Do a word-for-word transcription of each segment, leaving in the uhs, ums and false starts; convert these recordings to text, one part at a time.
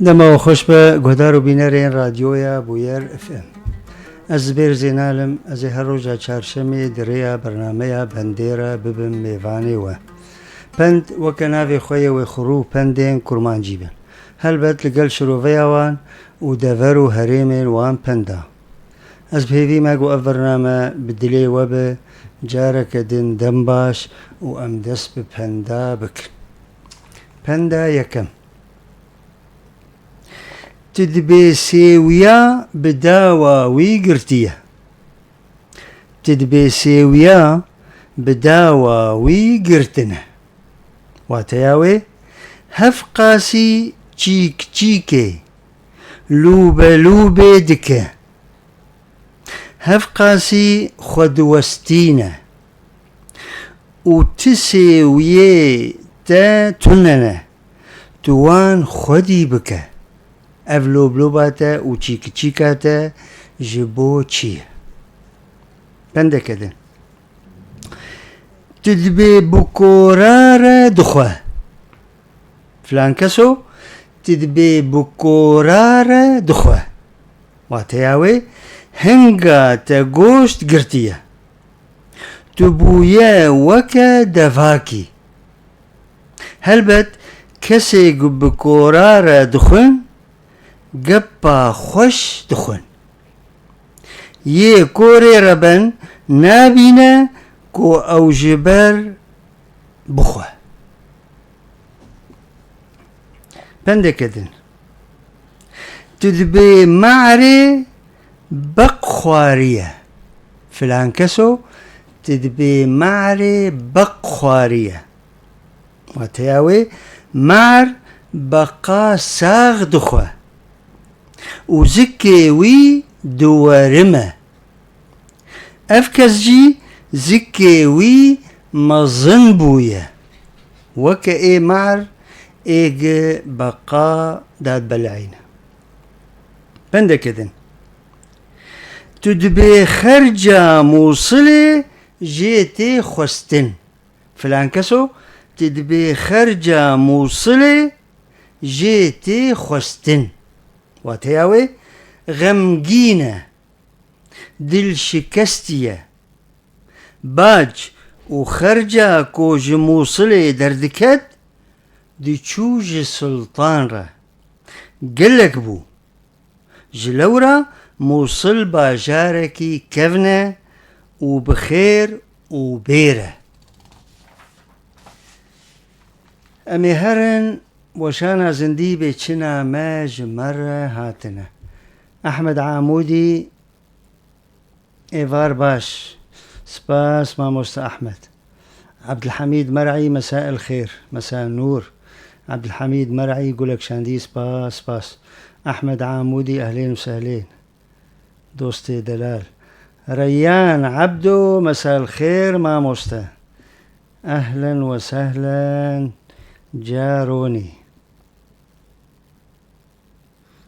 Dema we xweş be, guhdar û bînerên Radyoya Bûyer F M. Ez Zibêr Zênal im, ez ê her roja çarşemê di rêya bernameya Pendê re bibim mêvanê we. Pend weke navê xwe yê wê xurû pendên kurmancî bin. Helbet li gel şiroveya wan û dever û herêmên wan penda. Ez bi hêvî me ku ev bername bi dilê we be, careke din dem baş û em dest bi penda bikin. Penda yekem. Tu dibê sêwiya bi dawa wî girtiye. Tu dibê sêwiya bi dawa wî girtine. Wateya wê, hevqasî çîk çîkê, lûbe lûbê dike. Hevqasî xwe diwestîne û ti sêwiyê te tune ne. Tu wan xwedî bike. Ev lobloba te û çîkiçîka te ji bo çi ye? Pendeke din. Tu dibê bi kora re dixwe. Filan keso, tu dibê bi kora re dixwe. Wateya wê, hinga te goşt girtiye. Tu bûye weke devakî. Helbet, kesê ku bi kora re dixwin, gepa xweş dixwin. Yê korê re ben nabîne ku ew ji ber bixwe. Pendeke din. Tu dibê me'rê beq xwariye. Filan keso, tu dibê me'rê beq xwariye. Wateya wê, me'r beqa sax dixwe û zikê wî diwerime. Ev kes jî zikê wî mezin bûye. Weke ê me'r ê gi beqa dadbeleyîne. Pendeke din. Tu dibê xerca Mûsilê jê tê xwestin. Filan keso, tu dibê xerca Mûsilê jê tê xwestin. Wateya wê, xemgîn e, dilşikestî ye. Bac û xerca ku ji Mûsilê derdiket, diçû ji Sultan re. Gelek bû. Ji lewra Mûsil bajarekî kevn e û bi xêr û bêr e. Em ê herin weşana zindî bê çina me ji me re hatine. Ehmed Amûdî, êvar baş. Spas, mamoste Ehmed. Ebdilhemîd Mer'î, mesa el xêr, mesa nûr. Ebdilhemîd Mer'î, gulek şandî, spas, spas. Ehmed Amûdî, ehlên û sehlên. Dostê delal. Reyyan Ebdo, mesa el xêr, mamoste. Ehlen we sehlen, caronî.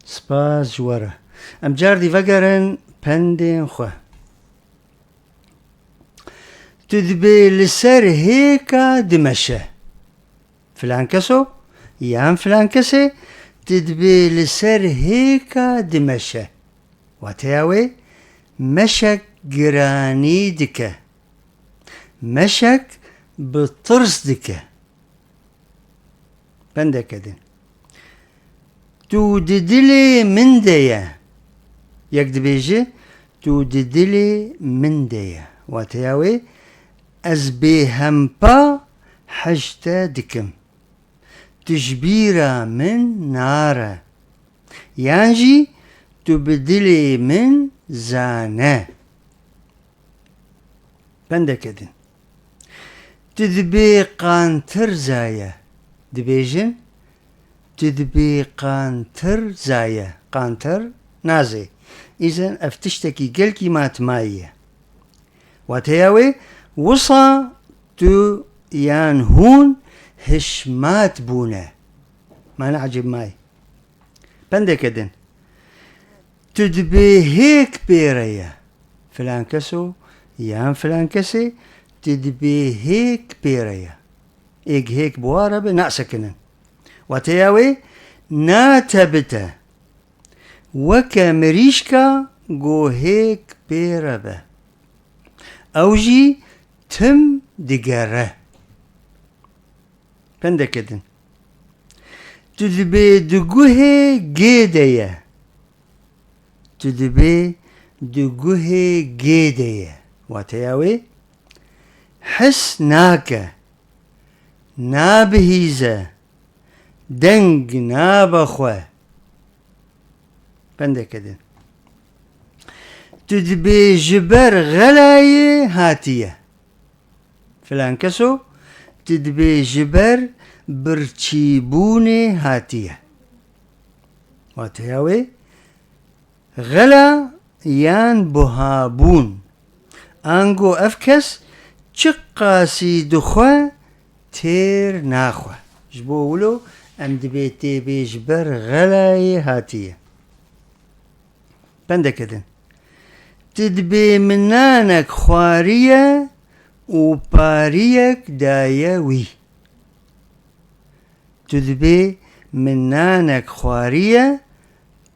Spas ji we re. Em cardî vegerin pendên xwe. Tu dibê li ser hêka dimeşe. Filan keso yan filan kesê, tu dibê li ser hêka dimeşe. Wateya wê, meşek giranî dike. Meşek bi tirs dike. Pendeke din. Tu di dilê min de ye. Yek dibêje, tu di dilê min de ye. Wateya wê, ez bêhempa hej te dikim. Tu ji bîra min nare. Yan jî tu bi dilê min zane. Pendeke din. Tu dibê qantir zaye. Dibêjin, tu dibê qantir zaye. Qantir nazê. Îzen ev tiştekî gelkî matmayî ye. Wateya wê, wisa tu yan hûn hişmat bûne. Mane ecêb mayî. Pendeke din. Tu dibê hêk pê re ye. Filan keso yan filan kesê, tu dibê hêk pê re ye. Êg hêk bi wa re be nasekinin. Wateya wê, natebite. Weke mirîşka guhêk pê re be. Ew jî tim digere. Pendeke din. Tu dibê di guhê gê de ye. Tu dibê di guhê gê de ye. Wateya wê, his nake, nabihîze, deng nabe xwe. Pendeke din. Tu dibê ji ber xelayê hatiye. Filan keso, tu dibê ji ber birçîbûnê hatiye. Wateya wê, xela yan buhabûn. Ango ev kes çiqasî dixwe têr naxwe. Ji bo wilo em dibê têbê ji ber xelayê hatiye. Pendeke din. Tu dibê min nanek xwariye û pariyek daye wî. Tu dibê min nanek xwariye,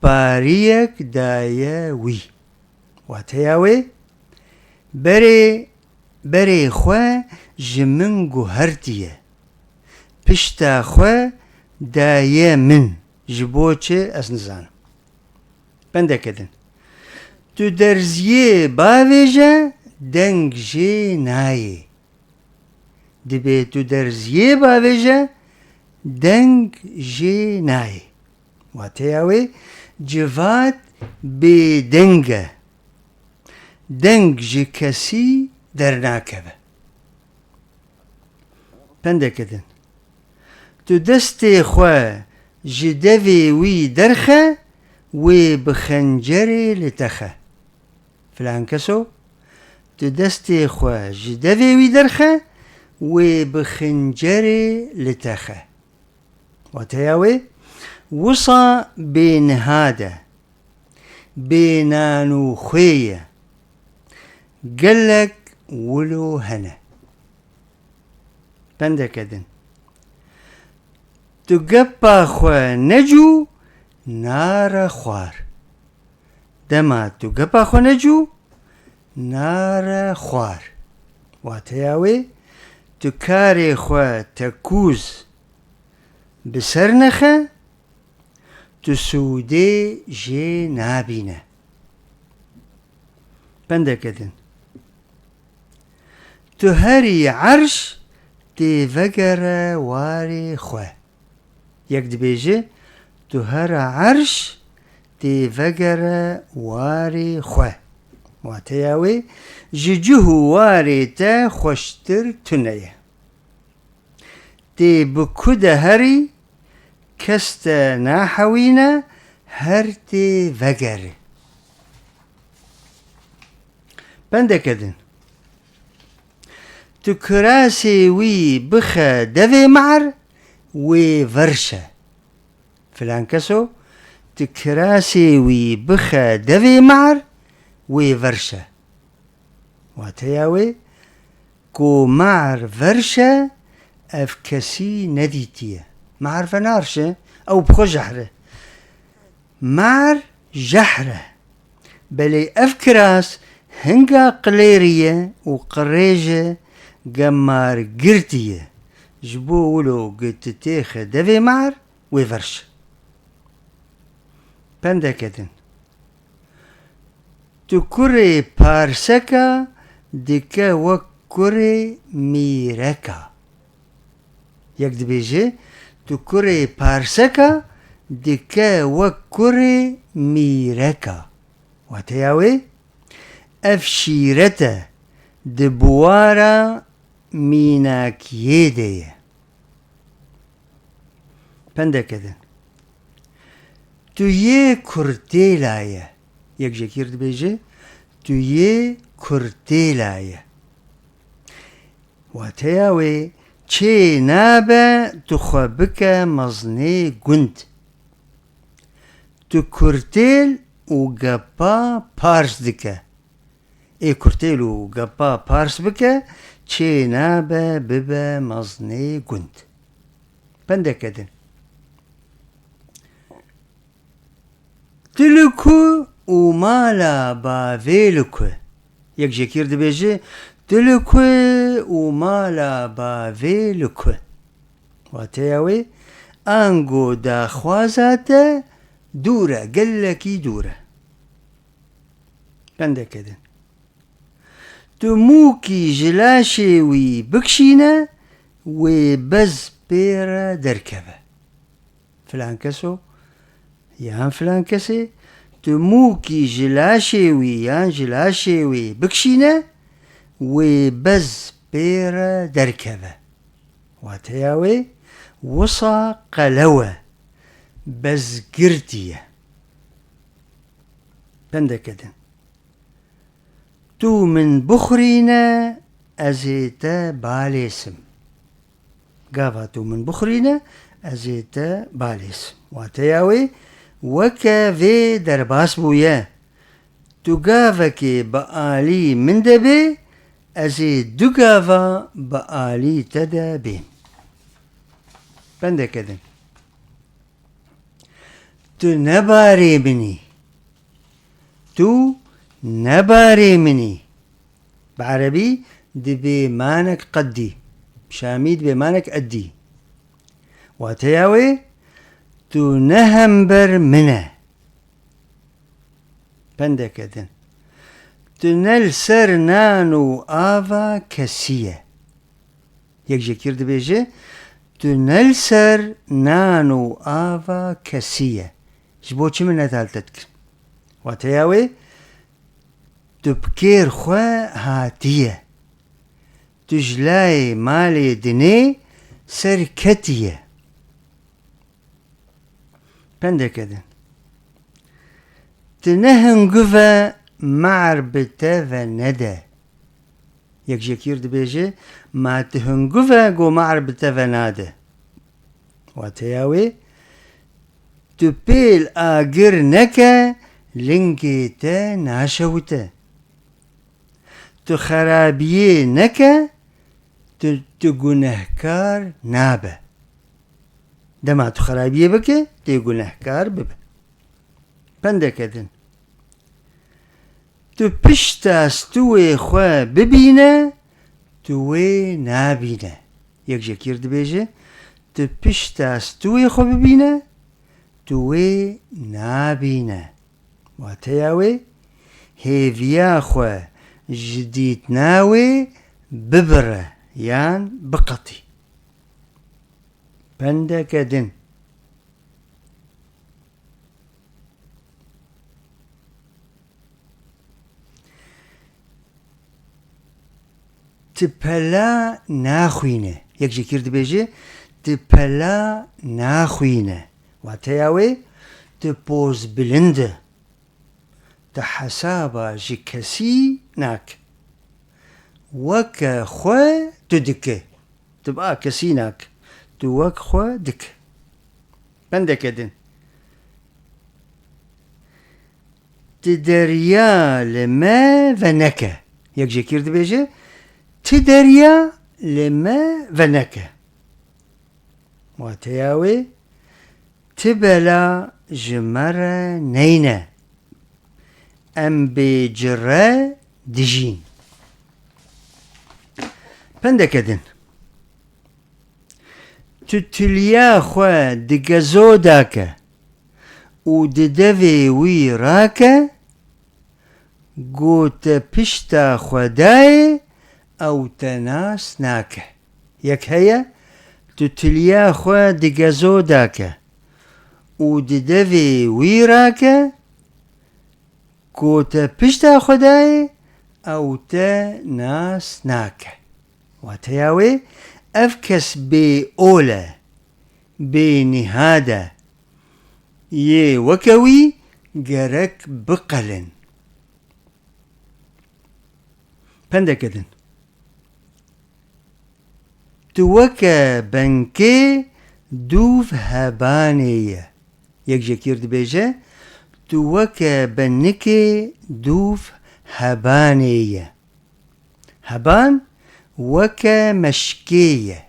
pariyek daye wî. Wateya wê, berê, berê xwe ji min guhertiye. Pişta xwe daye min. Ji bo çi ez nizanim. Pendeke din. Tu derziyê bavêje, deng jê nayê. Dibê tu derziyê bavêje, deng jê nayê. Wateya wê, civat bêdeng e. Deng ji kesî dernakeve. Pendeke din. Tu destê xwe ji devê wî derxe, wê bi xencerê li te xe. Filan keso, tu destê xwe ji devê wî derxe, wê bi xincerê li te xe. Wateya wê, wisa bêniha de, bê nan û xwê ye. Gelek wilo hene. Pendeke din. Tu gepa xwe necû, nare xwar. Dema tu gepa xwe necû, nare xwar. Wateya wê, tu karê xwe tekûz bi ser nexe, tu sûdê jê nabîne. Pendeke din. Tu herî erş tê vegere warê xwe. Yek dibêje, tu here erş tê vegere warê xwe. Wateya wê, ji cih û warê te xweştir tune ye. Tê bi ku de herî, kes te nahewîne, her tê vegere. Pendeke din. Tu kirasê wî bixe devê mar, wê verşe. Filan keso, tu kirasê wî bixe devê mar, wê verşe. Wateya wê, ku mar verşe, ev kesî nedîtiye. Mar venarşe, ew bi xwe jehr e. Mar jehr e. Belê ev kiras hinga qilêrî ye û qirêj e, gemar girtî ye. Ji bo wilo gi tu têxe devê mar, wê verş. Pendeke din. Tu kurê parseka dike wek kurê mîreka. Yek dibêje, tu kurê parseka dike wek kurê mîreka. Wateya wê, ev şîret e, di buwara mînakiyê de ye. Pendeke din. Tu yê kurtêla ye. Yek jekîr dibêje, tu yê kurtêla ye. Wateya wê, çê nabe tu xwe bike mezinê gund. Tu kurtêl û gepa pars dike. Ê kurtêl û gepa pars bike, çê nabe bibe mezinê gund. Pendeke din. Tu li ku û mala bavê li ku? Yek jêkîr dibêje, tu li ku û mala bavê li ku? Wateya wê, ango daxwaza te dûr e, gelekî dûr e. Pendeke din. Tu mûkî ji laşê wî bikişîne, wê bez pê re derkeve. Filan keso yan filan kesê, tu mûkî ji laşê wî yan ji laşê wê bikişîne, wê bez pê re derkeve. Wateya wê, wisa qelew e, bez girtî ye. Pendeke din. Tu min bixurîne, ez ê te balêsim. Gava tu min bixurîne, ez ê te balêsim. Wateya wê, weke vê derbas bûye. Tu gavekê bi alî min de bê, ez ê du gava bi alî te de bêm. Pendeke din. Tu ne barê min î. Tu ne barê min î. Bi erebî dibê manek qedî. Bi şamî dibê manek edî. Wateya wê, tu ne hember min e. Pendeke din. Tu ne li ser nan û ava kesî ye. Yek jêkîr dibêje, tu ne li ser nan û ava kesî ye. Ji bo çi min nedal te dikin? Wateya wê, tu bi kêr xwe hatiye. Tu ji layê malê dinê serketiye. Pendeke din. Tu ne hunguve, mar bi te ve nede. Yek jêkîr dibêje, ma tu hunguve, go mar bi te ve nade. Wateya wê, tu pêl agir neke, lingê te naşewite. Tu xerabiyê neke, tu, tu gunehkar nabe. Dema tu xerabiyê bike, tê gunehkar bibe. Pendeke din. Tu pişta stûyê xwe bibîne, tu wê nabîne. Yek jêkîr dibêje, tu pişta stûyê xwe bibîne, tu wê nabîne. Wateya wê, hêviya xwe ji dîtina wê bibire yan biqetî. Pendeke din. Tu pela naxwîne. Yek jêkîr dibêje, tu pela naxwîne. Wateya wê, tu pozbilind e. Tu hesaba ji kesî nake. Weke xwe tu dike. Tu ba kesî nake. Tu wek xwe dike. Pendeke din. Ti derya li me veneke. Yek jêkîr dibêje, ti derya li me veneke. Wateya wê, ti bela ji me re neyne. Em bê ci re dijîn. Pendeke din. Tu tiliya xwe di gezo dake û di devê wî rake, go te pişta xwe dayê, ew te nas nake. Yek heye, tu tiliya xwe di gezo dake û di devê wî rake, ku te pişta xwe dayê, ew te nas nake. Wateya wê, ev kes bê ol e, bê nihad e. Yê weke wî gerek biqelin. Pendeke din. Tu weke benkê dûv hebanê ye. Yek jêkîr dibêje, tu weke benikê dûv hebanê ye. Heban weke meşkê ye.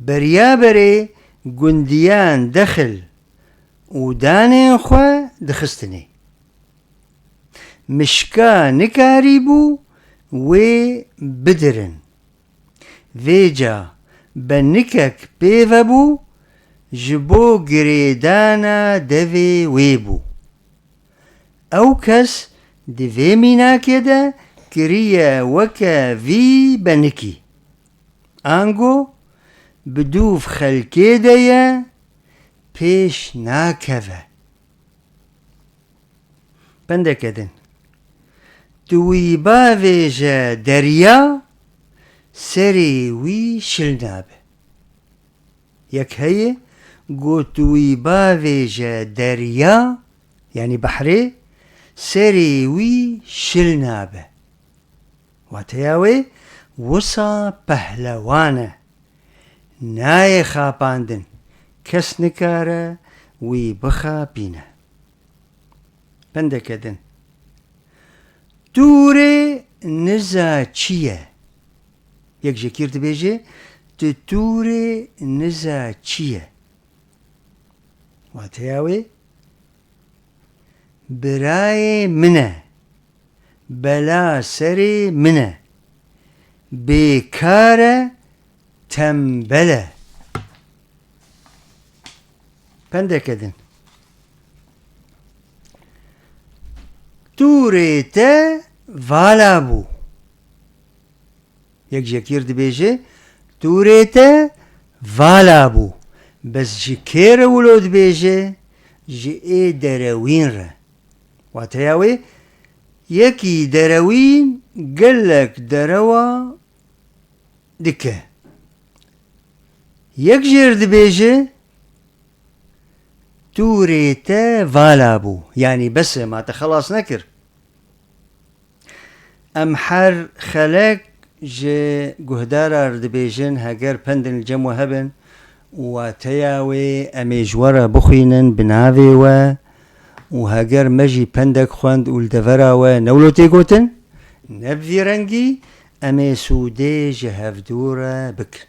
Beriya berê gundiyan dexil û danên xwe dixistinê. Mişka nikarîbû wê bidirin. Vêca benikek pê ve bû, ji bo girêdana devê wê bû. Ew kes di vê mînakê de kiriye weke vî benikî. Ango bi dûv xelkê de ye, pêş nakeve. Pendeke din. Tu wî bavêje derya, serê wî şil nabe. Yek heye, got tu wî bavêje derya, yanî behrê, serê wî şil nabe. Wateya wê, wisa pehlewan e. Nayê xapandin, kes nikare wî bixapîne. Pendeke din. Tûrê niza çi ye? Yek jekîr dibêje, tu tûrê niza çi ye? Wateya wê, birayê min e, bela serê min e, bêkar e, tembel e. Pendeke din. Tûrê te vala bû. Yek jekîr dibêje, tûrê te vala bû. Bes ji kê re wilo dibêje? Ji ê derewîn re. Wateya wê, yekî derewîn gelek derewa dike. Yek jêr dibêje, tûrê te vala bû. Yanî bes e, ma te xelas nekir. Em her xelek ji guhdara re dibêjin, heger pendin li cem we hebin û wateya wê em ê ji we re bixwînin bi navê we û heger me jî pendek xwend û li devera we ne wilo tê gotin, ne bi vî rengî, em ê sûdê ji hevdû re bikin.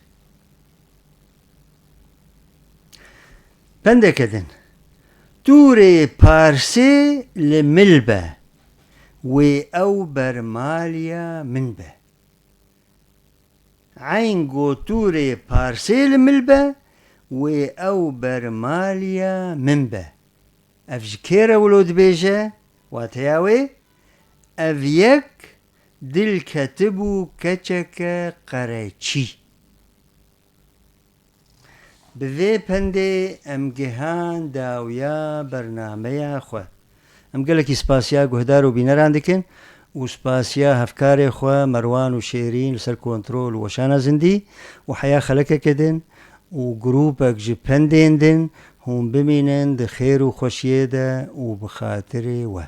Pendeke din. Tûrê parsê li mil be, wê ew bermaliya min be. Eyn got tûrê parsê li mil be, wê ew bermaliya min be. Ev ji kê re wilo dibêje? Wateya wê, ev yek dil ketibû keçeke qereçî. Bi vê pendê em gihan dawiya bernameya xwe. Em gelekî spasiya guhdar û bîneran dikin û spasiya hevkarê xwe Merwan û Şêrîn li ser kontrol û weşana zindî û heya xelekeke din û grûpek ji pendên din hûn bimînin di xêr û xweşiyê de û bi xatirê we.